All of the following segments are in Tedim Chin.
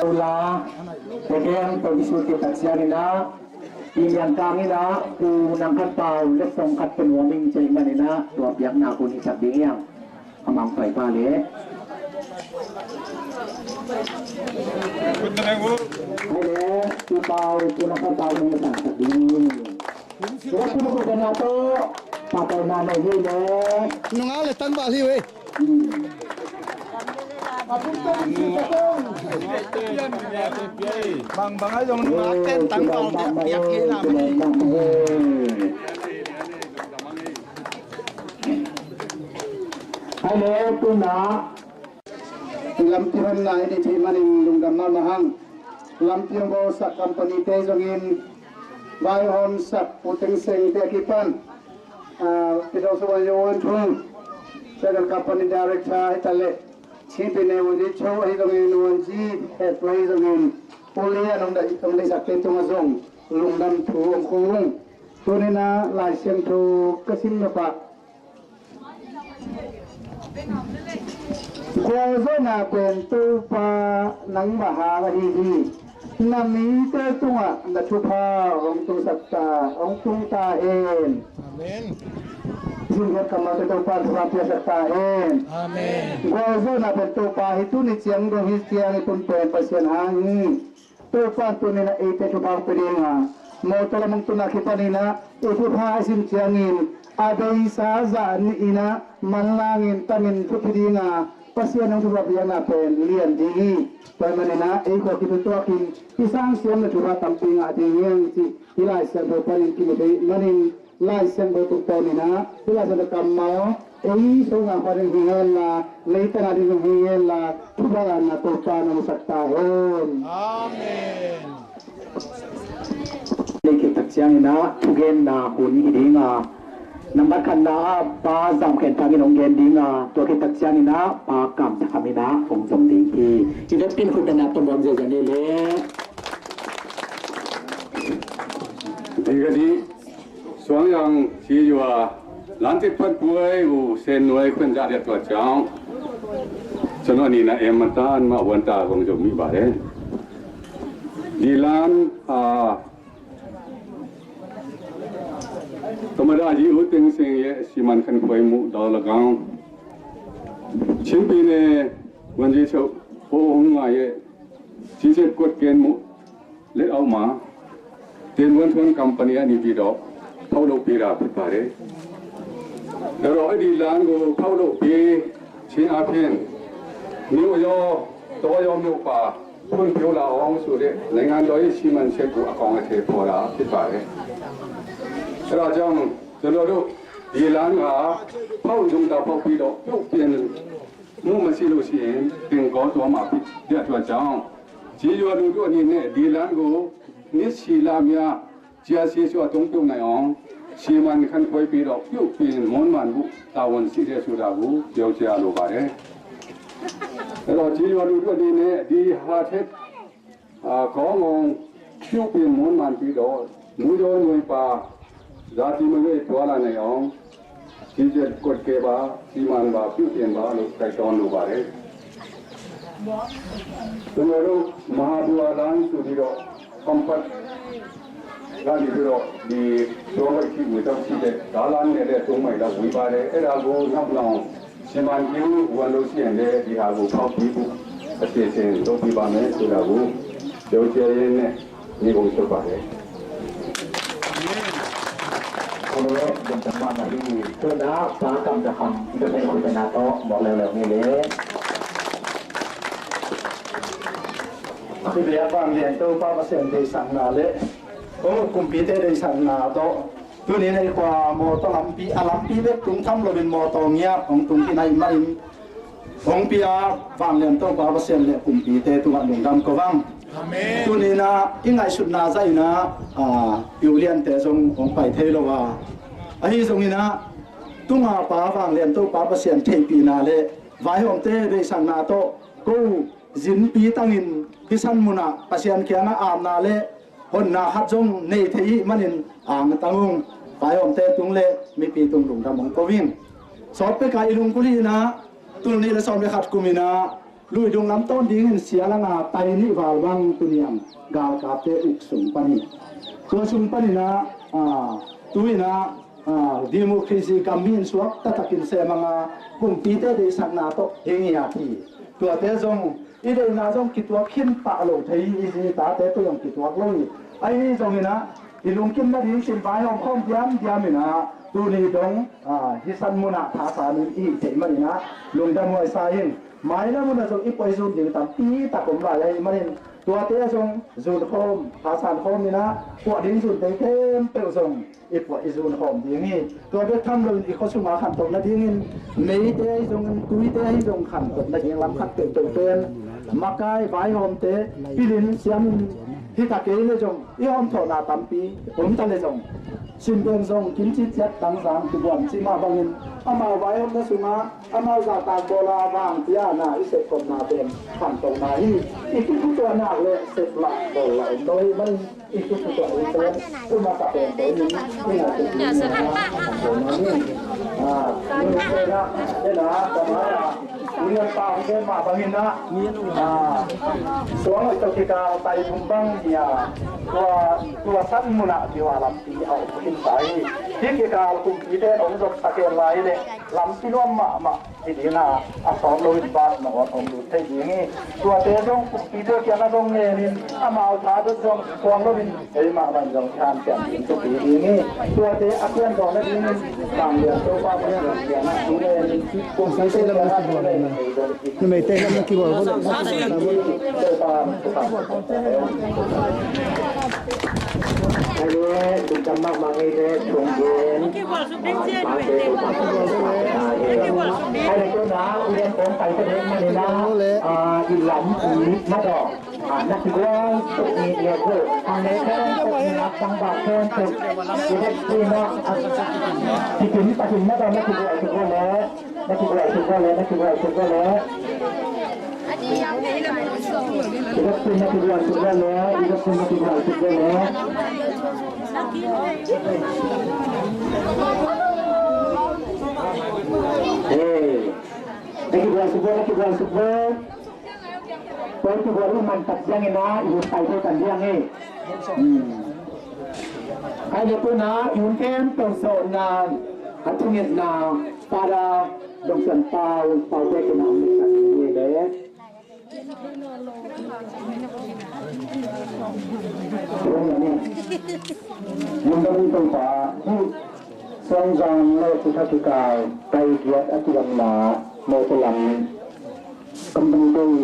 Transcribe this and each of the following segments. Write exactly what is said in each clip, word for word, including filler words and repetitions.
Ula, Pekem, Tawh Isu Tip Tatsian inah, i liangkang inah, Pu Nang Khat Pau, letsong khat pe nuam ing cih maninah, tua biakna kun i sak ding hiang. A mang pai pa le. Hai le, Pu Pau, Pu Nang Khat Pau, nung sak ding. Nunga le tangval hi ve. Bang bang a zong nunga ten tangval piak hi lam hi. Hai le, tuna. Lampi honna i neih theih manin lungdam mahmah hang. Lampi hong bawlsak company te zongin, vaihawmsak Pu Teng Seng te a kipan, ah, Pi Dawng Sung Wan Yo Wan Thung, Federal Company Director hi ta leh, Chin Pine Wan Ji Cho ahi zongin, Wan Ji Head ahi zongin, Pu Lia nong deih, nong deihsak te tungah zong lungdam thu hong ko ung. Tuninah Lai Siangtho ka sim nop ah, gualzawhna pen Topa nangmah hang ahi hi. Na mite tungah na thupha hong tungsak ta, hong tung ta hen. Amen. Zingkhiat kammalte Topa thupha piaksak ta hen. Amen. Gualzawhna pen Topa hi, tuni ciang dong hi ciang i tun pen Pasian hang hi. Topa in tuninah eite thupha hong pia dinga, mawtaw lam hong tunna kipaninah i thupha i sim ciangin a beisa zah nihinah manlangin tamin thupi dinga, Pasian hong thupha piakna pen lian ding hi. Tua maninah ei khua kipi tuakin i sang siamna thupha tampi ngah ding hiang cih i Lai Siangtho panin kimu thei manin, Lai Siangtho tungtawninah, hih Lai Siangtho kammal ei sungah panin hing henla, leitang a ding hing henla, thupha ngahna Topa nong sak ta hen. Amen. Leikip tak cianginah thugenna hun hi dinga, nambat khatna ah Pa Zam Khen Thang in hong gen dinga, tua khit tak cianginah Pa Kam Thang Kham inah hong zong ding hi. Hi vekpi in khutbetna tawm bawm ziazia ni le. Hi ka dih. Suang yang ci yua lan cik phan puai u sen nuai khuen ja liat tua ciang. Cun a ni na em man ta an ma wan ta gong jong mi ba le. Di lan a tomada yi u ting sing ye si man khan khuai mu dau la gang. Chin pi ne wan ji chau ho hong ngai ye ci chet kuat ken mu. Let out ma ten wan thuan company a ni pi dawh phauh loh pi ra phit pha re. Dawh dawh a di lan gu phauh loh pi chin a phian ni wa yaw taw yaw myo pa phun phiu la ong su de nai ngan dawh i si man se gu a kong a the pho ra phit pha re. Ra jang dawh dawh dawh di lan ga phauh zung ta phauh pi dawh phauh pian mu ma si lo si in ting ko tua ma phit dia tua jang. Ci yua lu duah ni ne di lan gu ni si la mia cia si sua tung piu nai ong si man khan khuai pi dawh piu pi in mon man bu ta wan si dia su da bu piau cia lu ba de. Elo ci yua lu duah ni ne di ha thet a kong ong piu pi in mon man pi dawh mu yaw nuai pa za ti ma yua i tua la nai ong. Ci zet kot ke ba ci man ba piu pian ba lo kai ton lo ba re. Tumero mahabua lan su di do kompat ကနေ့ပြီးတော့ဒီကျောင်းလိုက်ရှိဝေတော့ရှိတဲ့ဒါလမ်းနဲ့လည်းသုံးမိုင်လောက်ဝေးပါတယ်အဲ့ဒါကိုနောက်နောက်စီမံကိန်းဝင်လို့ရှိရင်လည်းဒီဟာကိုဖောက်ပြီးဖို့အစီအစဉ်လုပ်ပေးပါမယ်ဆိုတာကိုပြောကြားရင်းနဲ့ညီကုန်းချုပ်ပါတယ် Kolo dum tama mari. Tuna pa kam da kam da mai ko na to mo le le ni le. Ti bia bang lian to pa pa sen de sang na le. Ong kumpite deihsakna tawh tuni nei khua mawtaw lampi a lampi bek tung tham loin mawtaw ngiat hong tung kinai mahin hong pia vanglian Topa Pasian le kumpite tungah lungdam ko vang. Tuninah i ngaihsutna zahinah i uliante zong hong pai thei lo a ahi zonginah tunga pa vanglian Topa Pasian theihpihna le vaihawmte deihsakna tawh ko zinpi tangin hisan munah Pasian kiangah aamna le honna khat zong nei thei ih manin ang tang ung. Vaihawmte tung le mipi tung lungdam hong ko ing. Sawt peka i lungkul hinah tul nih le sawm le khat kuminah luidung lam tawn dingin sialanga tai nih val bang tuniang galkapte uk sung panin tua sung paninah tuinah democracy gam mi in suak taktakin semanga kumpite deihsakna tawh hi ngiat hi. Tuate zong i deihna zong kituak khin pah lo thei i zi tate pei zong kituak lo hi. Ahi zonginah i lungkim nading sin vaihawm khawm diamdiaminah tuni dong hisan munah thasanin i hih theih maninah lungdam huaisa in. Maina munah zong i puai zun ding tampi tak om lai ahi manin tuate zong zun khawm thasan khawminah puah ding zun tei khempeuh zong i puah i zun khawm ding hi. Tua bek tham loin i khua sunga khantoh nadingin meite ahi zongin tuite ahi zong khantoh nading lam khat peuhpeuh pen makai vaihawmte pilin siamin hita kei le zong i hawmthawhna tampi om ta le zong sinbeng zong kimcit ciat tangzang kibuan cih mah bangin amau vaihawmna sungah amau zahtak bawla vang tiana i sepkopna pen khantohna hi. I kithutuahnak le seplah bawlla om lo hi manin Tua san munah tua tua san munah biua lampi a om khin ta hi. Hih kikal kumpite in hong zopsak hen lai le lampi nuam mahmah hi ding a, a sawm loin bat na awn hong lut thei ding hi. Tuate zong kumpite kiangah zong ngenin amau tha dot zong puang loin keimah man zong i hanciam ding thupi ding hi. Tuate a pian zawh nadingin Vanglian Topa Pasian kiangah thu ngenin kumpite kiangah thu ngenin numei te lam na kigual vo le. Hai le, lungdam mahmah ngei le, thong gen. Hai le, tuna, ulian kong pai ka dek manina, ah, i lam i madaw. Ah, na kigual tuk ni le gu. Ang le kong tuk ni lak bang bak kong tuk. Kidek tuna, ah, kikim pakim madaw na kigual tuk le. Na kigual tuk le, na kigual tuk le. Idok pun na kigual tuk le, idok pun na kigual tuk le. Hey. Na kigual tuk le, na kigual tuk le. Koi kigual i man tak siang ina, i hun tai tu kan siang eh. Hmm. Ai le tuna, i hun kem tu so na, a thungetna, Father Dongsan Pau, Pau Bek in a om sak ni le. Lungdam Topa, hi Songzang lo tu kha kikal, tai giat a kidamna, mo te lam, kam dam dei,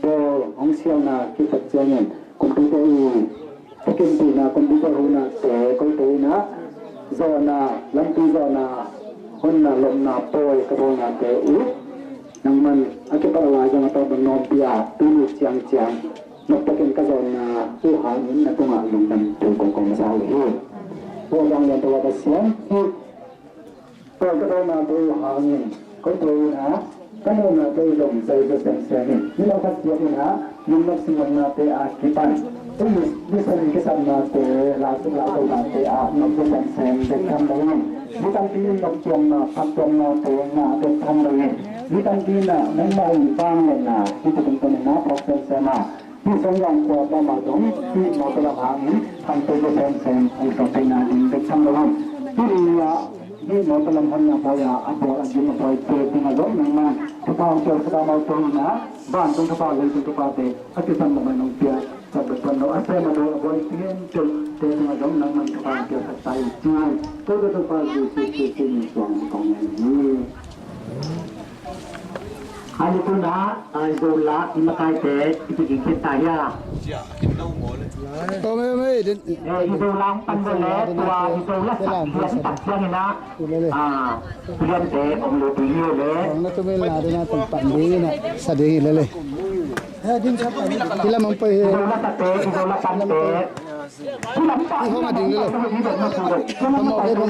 Pawl hong sialna kipat ciangin kumpite i thukimpihna kumpite hunate koite inah zawhna lampi zawhna honna lomna pawi ka bawlnate uh nangman a kipat a lai zong a tawpna nawmpi ah tuni ciangciang noptakin ka zawhna uh hangin na tungah lungdam thu kong kong masa uh hi. Pawl bang lian tawh a Pasian hi. Tua ka dawnate uh hangin koite inah ka muhnate i lomzai zaw semsem in mi lo khat ciat inah lungnop singnopnate a kipan ei misen kisapnate lasuk lasuknate ah nop zaw semsem bek tham lo in mi tampi in noptuamna phattuamnate ngah bek tham lo in mi tampi inah nangmah in vangliatna hih tungtawn inah phawk semsem ah Hih sanggang kua pama zong hih mawtaw lam hangin khantoite semsem hong sawtpihna ding bek tham lo hang. Hih ni-a hih mawtaw lam honna bawi-a a bawl a gim a bawi te tungah zong nangman thupha hong piaksak a, amau tungin a vantung thupha, leitung thuphate a kisam mawkmawk nong piaksak bek pan lo, a sem a bawi a bawi khempeuhte tungah zong nangman thupha hong piaksak ta in ci. Ko Topa Jesu Khrist min suang kong ngen hi. Hali tuna, ah, Zola i makaite i kiging khit ta hia. Ome, ome, din. Eh, i Zola hong pan le tua i Zola sak pian tak pian ina. Ah, piante om lo pi le. Ang na tumil na din na tong pan din na sa ding le le. Kila mang pai he. I Zola sakte, i Zola sakte. Kila mang pai. I hong a ding le lo. Kila mang pai. Kila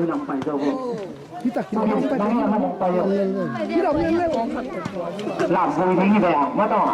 mang pai. Lam vui ding hi ve, ma tawh.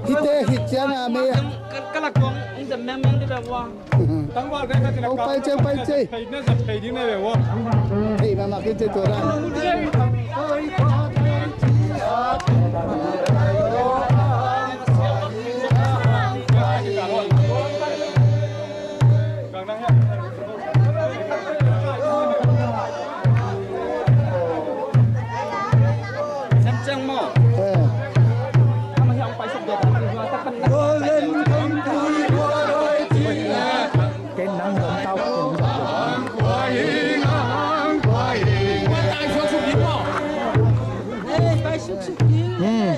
Hite hit ciang a mei a. Ka, ka lak kong, ong dem mengmeng di bek ua. Ong pai ciang, pai ciang. Thei mahmah kei ciang tua dan. Ken nang hong tau. Hmm.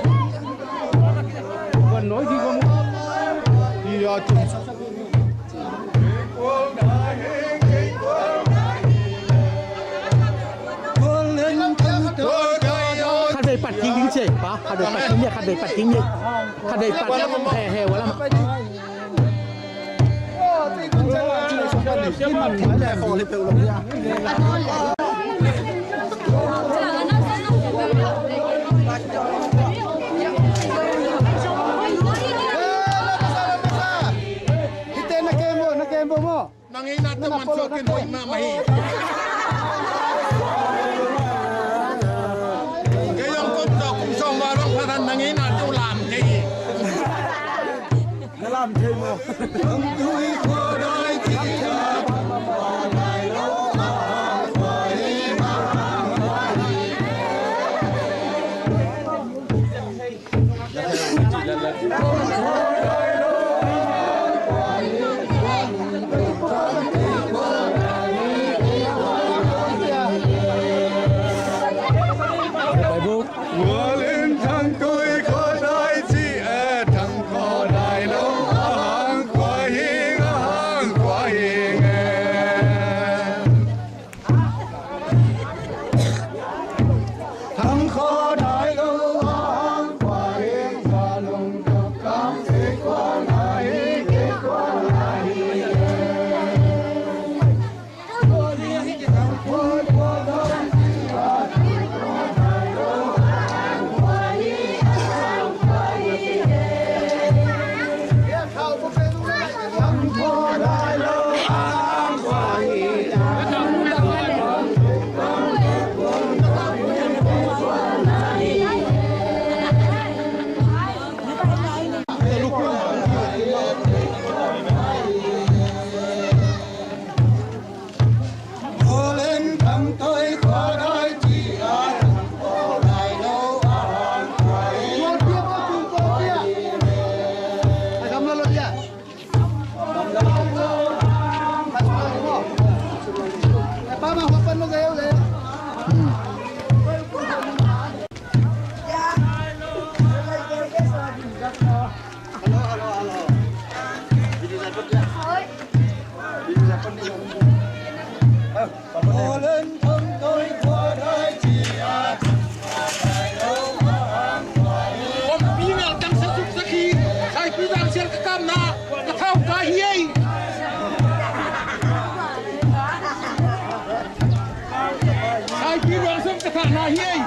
Khat vei pat king ding ci ei pa, khat vei pat king ding, khat vei pat king ding, khat vei pat he he wala ma. Hite na kem bo, na kem bo maw? Nang ina te man suak in hoih mahmah hi. Kei zong kum sawm, kum sawm val bang pha tan nang ina te uh lam thei hi. Na lam thei maw? Kawmpi ngal tang sa suk sa khi, Saipi Dang Sial ka kamna, ka thau ka hi ei. Saipi Dang Sial ka thau na hi ei.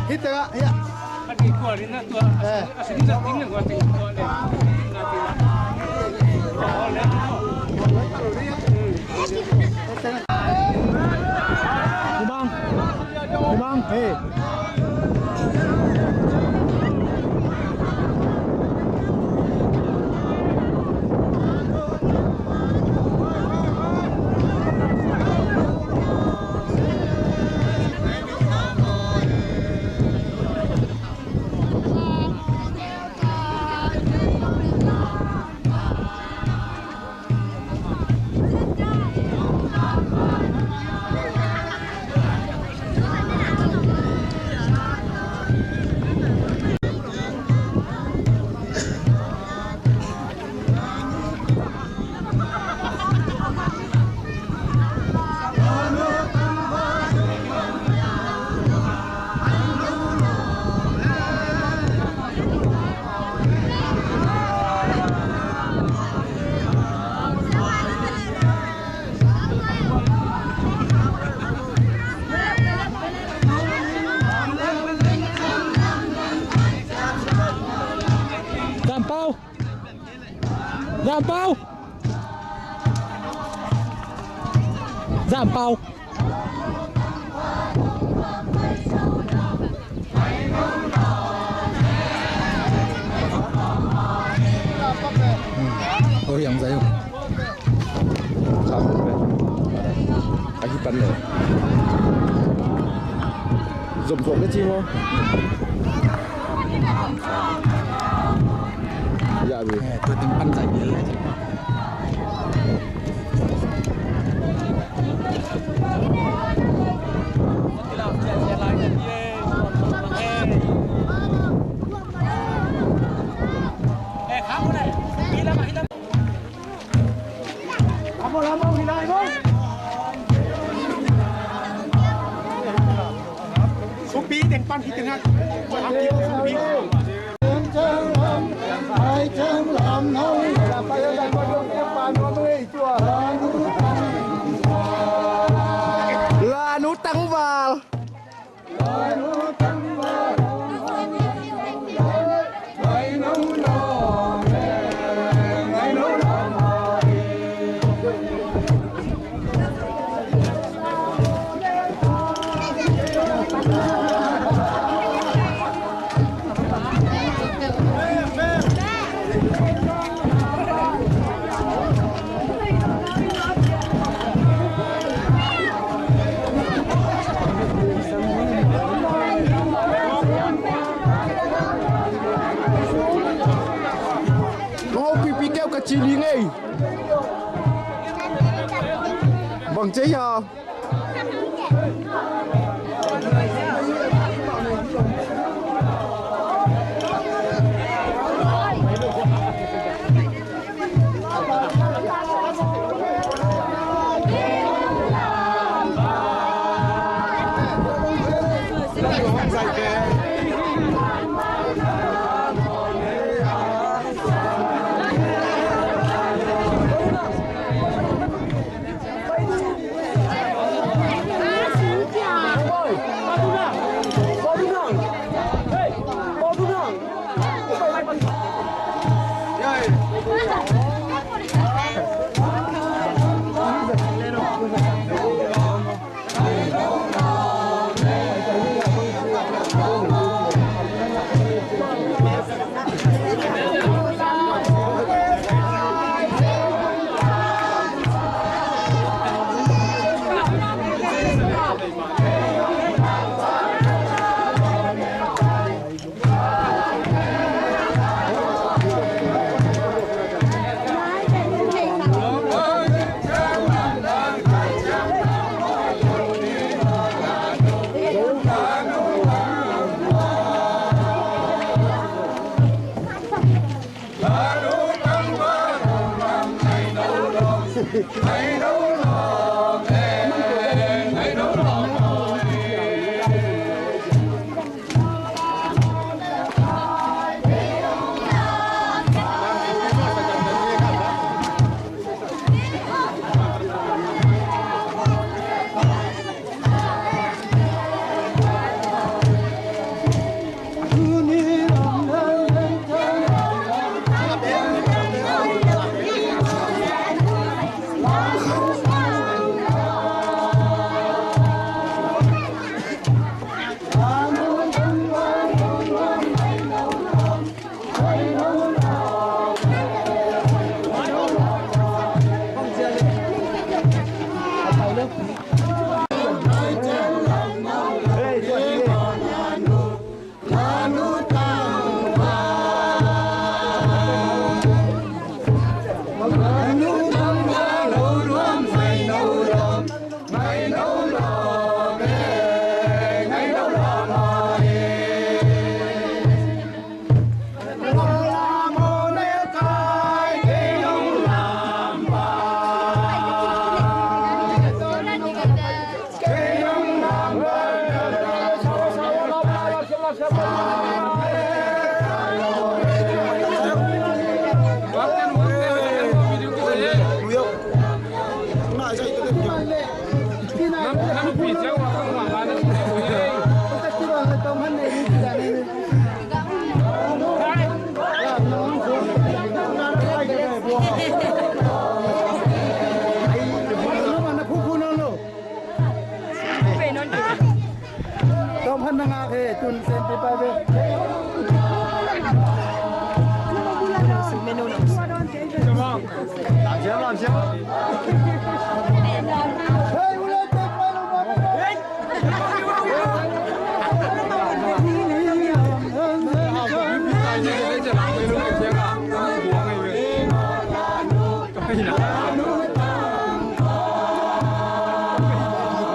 Hih tengah, ya. Eh. Bang. Bang. Eh. Zampau! Zampau! Zampau! Yang zai. Ahi pan lo. Zom zom le cing o. Ya bi. Eh, tua ting pan zai bi le. Sumpi teng pan hi teng ha. Sumpi. Lanu tangval. Kong pipi keu ka ci ding ei. Bang ci ei a.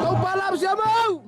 Topa lam siam o.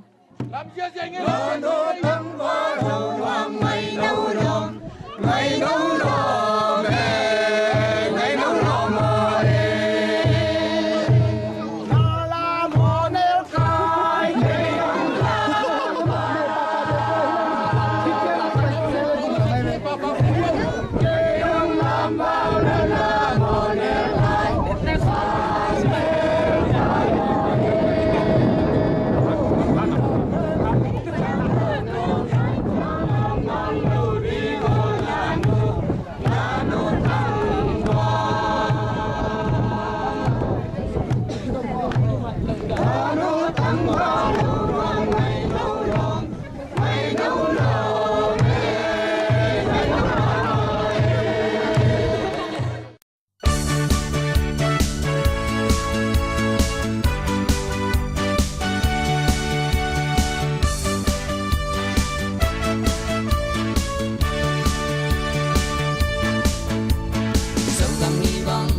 Zogam ni bang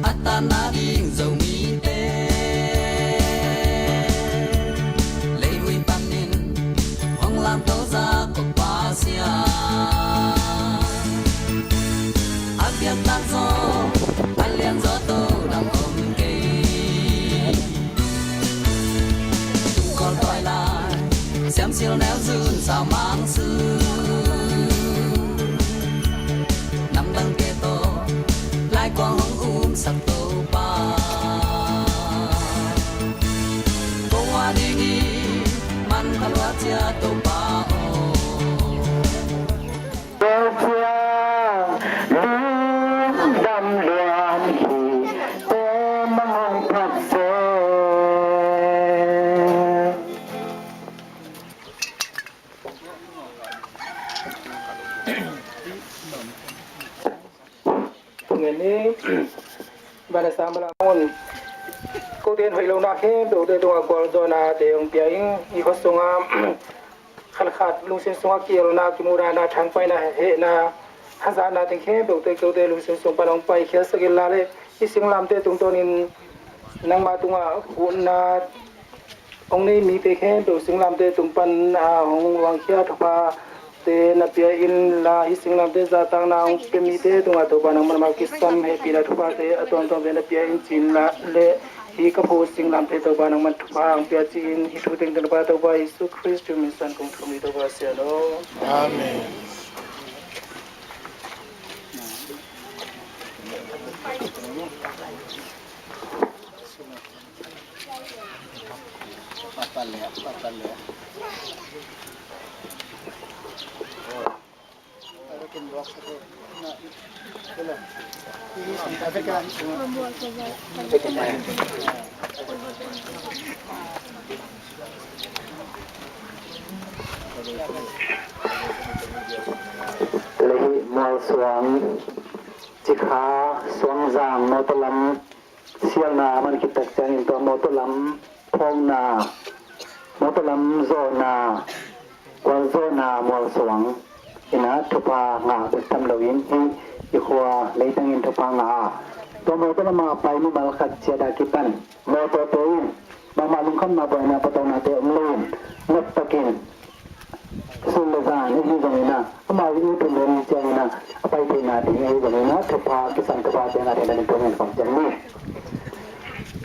a tanna ding Zomite leivui panin hong lamto zak ko Pasian. A piangtak zaw a lian zaw to dang om kei. Tung kawl tawi lai siamsil neu zun sau mang su. Namdang ke tawh laikuang hong umsak Topa. Ko a ding hi man ka lua cia Topa aw. Tua ciang lungdam luang hi te mangong phat se. Ngen ni bana sang bala mun. Ko ten hoih lo na khem do te tung a gual zo na te ong pia ing i khosung a khat khat lungsim sungah kielna, kimudahna, thangpaihna, hehna, hazatna teng khempeuh te kote lungsim sung pan hong paikhiatsak inla le, hih singlamteh tungtawnin nangmah tungah huhna hong nei mite khempeuh singlamteh tung pan a hong luangkhia thuphate na pia inla, hih singlamteh zahtakna hong pia mite tungah Topa nangmah kisam hehpihna thuphate a tuamtuamte na pia in ci inla le, hih ka phu singlamteh Topa nangman thupha hong pia ci-in hih thu tengteng Topa, Topa Jesu Khrist min san kong thum hi Topa Sian aw. Amen. Lehi Mualsuang, Cikha, Suangzang, Mawtaw lam, sialna a man khit tak ciangin tua Mawtaw lam phawkna, Mawtaw lam zawhna, gualzawhna Mualsuang in ah thupha ngah bek tham loin hih i khua leitangin thupha ngah a, tua Mawtaw lamah pai mimal khat ciat a kipan mawtawte in bangmah lungkhamna buaina patawnate om loin ngat takin sul le zan i hi zongin ah, amau i ut umum ciangin ah, a pai theihna ding i hi zongin ah, thupha kisam thupha ciangin ah, theihna ding thungen khawm ciang ni.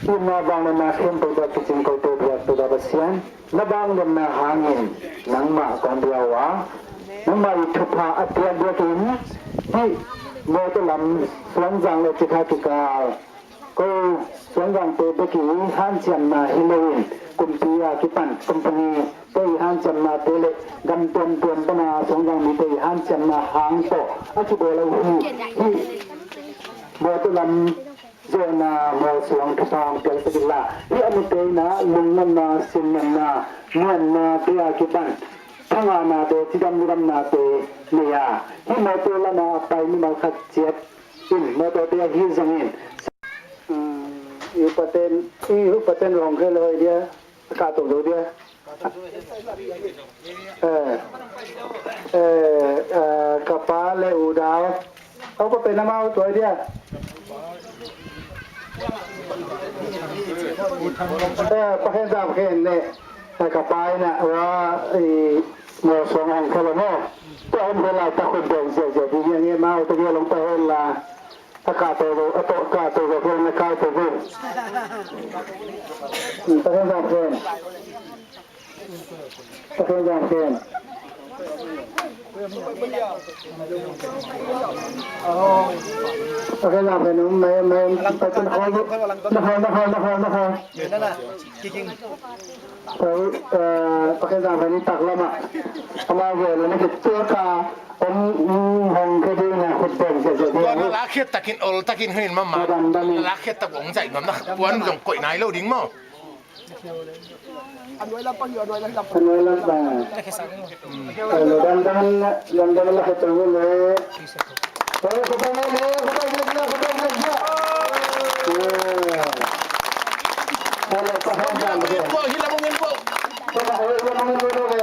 Itna vangliatna khempeuh tawh kicing kote biak Topa Pasian, na vangliatna hangin nangmah kong bia uh a, nangmah i thupha a piak biakin hih Mawtaw lam Suangzang le Cikha kikal ko Suangzangte bek i hanciamna hi loin, kumpi a kipan kumpi mite i hanciamnate le gam tuamtuam pana Suangzang mite i hanciamna hang tawh a kibawl ahi hih Mawtaw lam zawhna Mualsuang thupha hong piaksak inla, hih a mite in ah lungnuamna, sinnuamna, nuamnate a kipan thangahnate, cidam ludamnate nei a, hih Mawtaw lamah a pai mimal khat ciat in mawtawte ahi zongin. Um, i upaten, i upaten rong khel hoih dia, a kahto zo dia. Eh, eh, eh, ka pa le U Dau. Au pa pen amau tua dia. Eh, Pa Khen Zam Khen ne. Eh, ka pa ina wa i mo song ang kala mo. Tua om kala ta khut dong zia zia di nge mau ta nge long ta hen la. A ka to lo, a to ka to lo, khen na ka to lo. Hmm, Pa Khen Zam Khen. Pa Khen Zam Khen. Pa Khen Zam Khen, um, mai, mai, pa Khen Zam Khen, na kha, na kha, na kha, na kha. Sorry, eh, Pa Khen Zam Khen, tak lama. Ama ve lo na kit tua ka, um, um, hong ke di na khut dong ke, ke di. Tua na la khiat takin ol takin hunin mama. Dam, dam. La khiat tak ong zai ngam na. Puan zong koih nai lo ding maw. A nuai lam pang hi, a nuai lam pang. A nuai lam pang. Lamdang, lamdang la khe tong le. Oi, khutai le, khutai le, khutai le. Oi, pa hong jam le. Ko hi la mong in ko. Ko hi la mong in ko le.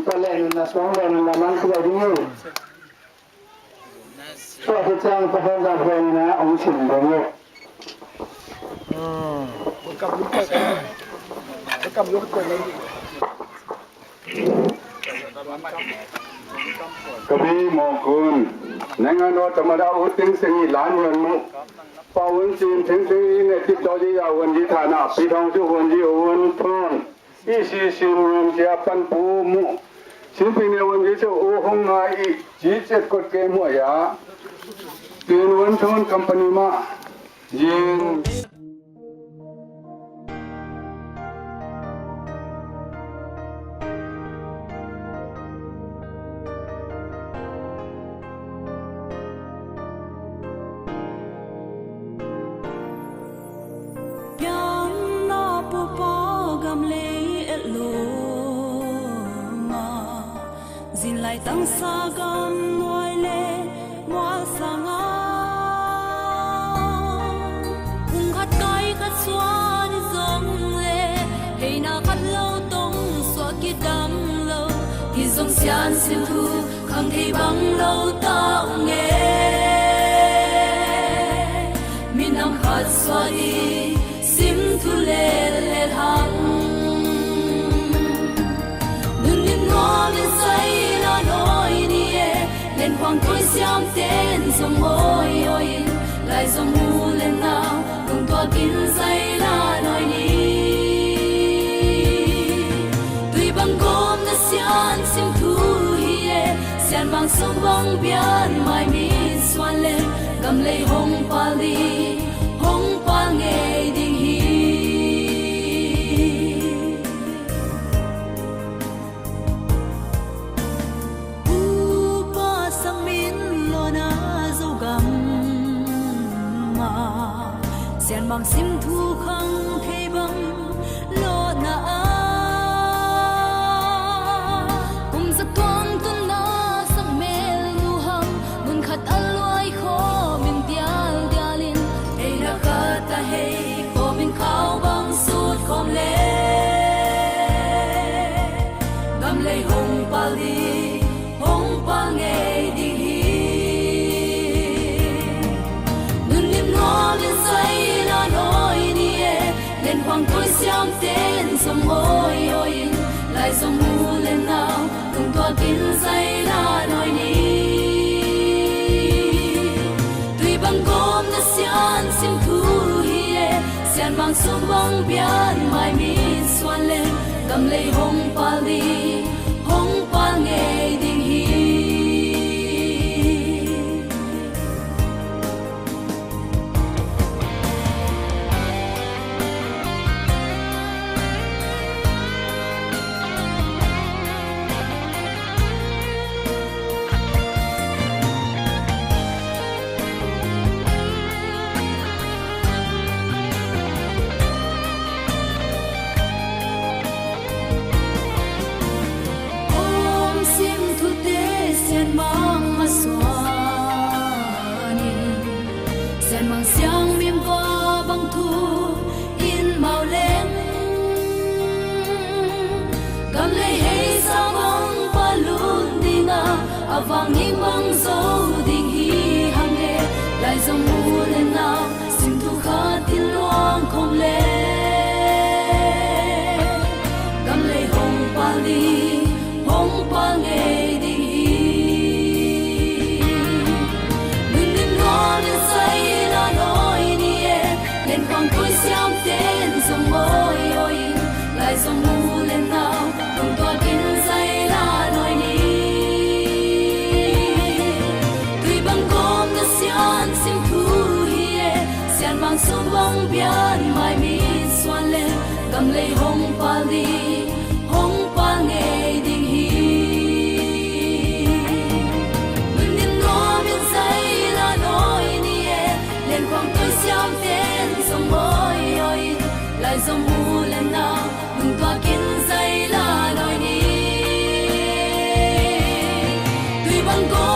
Ko le na song le na man ko ding. Tua khit ciang Pasian zahluanna hong sim ding hi. Ka bi mawk un. Nengah naw tamada u ting seng i lan huan mu. Pa un cin ting ting i ne tip daw di ya huan di thana pi thong cu huan di huan thon. I si sin ngun cia pan pu mu. Sin pi ne huan di cu u hong ngai i ci cet kot ke mu ya. Tin huan thon company ma. Jing. Pianna pupa gam lei elh lawma, zin lai tangsa gam nuai le mual sanga, kum khat kai khat suan i zong le, heina khat lo tong suah kidam lo, hi zong sian sin thu khang thei bang lo ta ung e. Minam khat suah ding sim thu lel lel hang. Nunnim nuam in zaila nawi ni e, len khuang tuai siam ten zong awi awi in, lai zong mu len nau lungtuak in zaila nawi ni. Tui bang gawm na sian sim thu hi e, sian mang sum bang bian mai mi suan le, gam lei hong pal ding, hong pal ngei ding hi. Upa Sang Min lawna Zogam ah, sian mang sim thu khang thei bang lawna ah, kum za tuang tun na sak mel mu hang, mun khat a luai khawm in dial dial in, ei na khat a hei khawm in khau bang sut khawm le, gam lei hong pal ding, hong pal ngei ding hi. Nunnim nuam in zaila nawi ni e, len khuang tuai siam ten zong awi awi in, lai zong mu len nau lungtuak in zaila nawi ni. Tui bang gawm na sian sim thu hi e, sian mang sum bang bian mai mi suan le, gam lei hong pal ding, hong pal ngei ding hi. Vang ning bang zo ding hi hang e, lai zong mu le nau, sim thu khat in luang khong le. Gam lei hong pal ding, hong pal ngei ding hi. Nunnim nuam in zai la nawi ni e, len pang koi siam ten zong oi oi in, lai zong mu le nau, lungtuak in zai la nawi ni. Tui bang gawm na sian sim thu hi e, sian bang sum bang bian mai mi suan le, gam lei hong pal ding, hong pal ngei ding hi. Nunnim nuam in zai la nawi ni e, len pang koi siam ten zong oi oi in, lai zong mu le nau, lungtuak in zai la nawi ni. Tui bang gawm